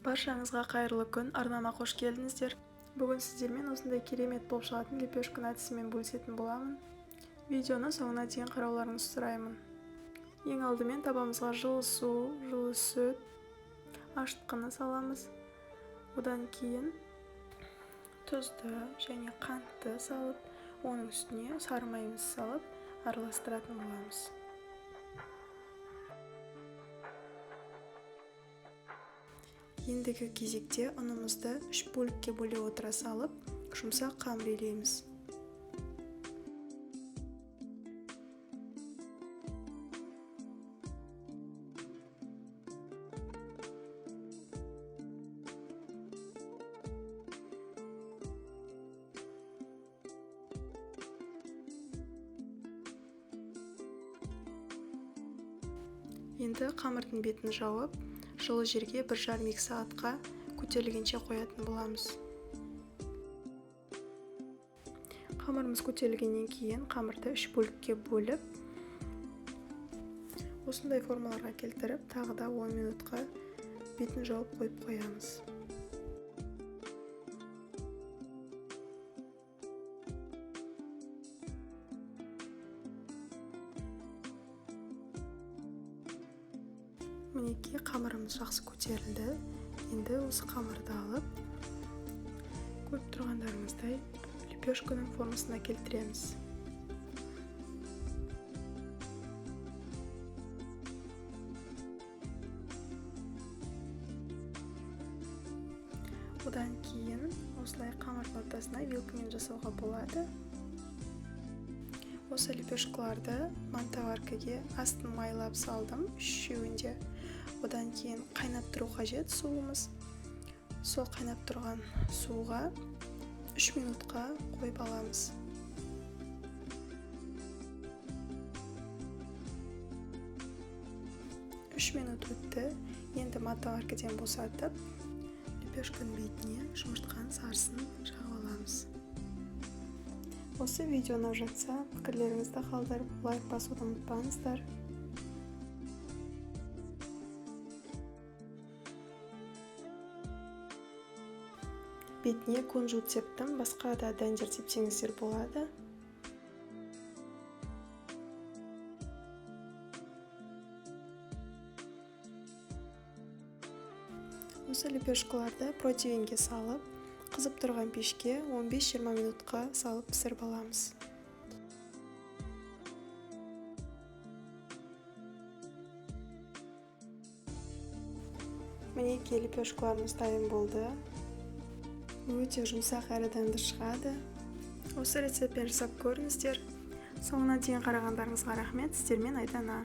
Баршаңызға қайырлы күн, арнама қош келдіңіздер. Бүгін сіздермен осындай керемет болып шығатын лепешканың әдісімен бөлісетін боламын. Видеоны соңына дейін қарауларыңызды сұраймын. Ең алдымен табамызға жылы су, жылы сүт, ашытқыны саламыз. Одан кейін тұзды және қантты салып, оның үстіне сары майымызды салып араластыратын боламыз. Ендігі кезекте ұнымызды 3 бөлікке бөле отыра салып, жұмсақ қамыр илейміз. Енді қамырдың бетін жауып, жылы жерге 1,5-2 сағатқа көтерілгенше қоятын боламыз. Қамырымыз көтерілгеннен кейін қамырды 3 бөлікке бөліп, осындай формаларға келтіріп, тағы да 10 минутқа бетін жауып қойып қоямыз. Мінекей, қамырымыз жақсы көтерілді. Енді осы қамырды алып, көріп тұрғандарыңыздай лепешканың формасына келтіреміз. Одан кейін осылай қамырдың ортасына вилкамен жасауға болады. Осы лепешкаларды мантоваркаге астын майлап салдым, үшеуінде. Одан кейін қайнап тұру қажет суымыз. Сол қайнап тұрған суға 3 минутқа қойып аламыз. 3 минут өтті. Енді мантоваркадан босатып, лепешканың бетіне жұмыртқаның сарысын жағып аламыз. Осы видео ұнап жатса, пікірлеріңізді қалдырып, лайк басуды ұмытпаңыздар. Бетіне кунжут септім, басқа да дәндер сепсеңіздер болады. Осы лепешкаларды противенге салып, қызып тұрған пешке 15-20 минутқа салып пісіріп аламыз. Мінекей, лепешкаларымыз дайын болды. Өте жұмсақ әрі дәмді шығады. Осы рецептпен жасап көріңіздер. Соңына дейін қарағандарыңызға рахмет. Сіздермен Айдана.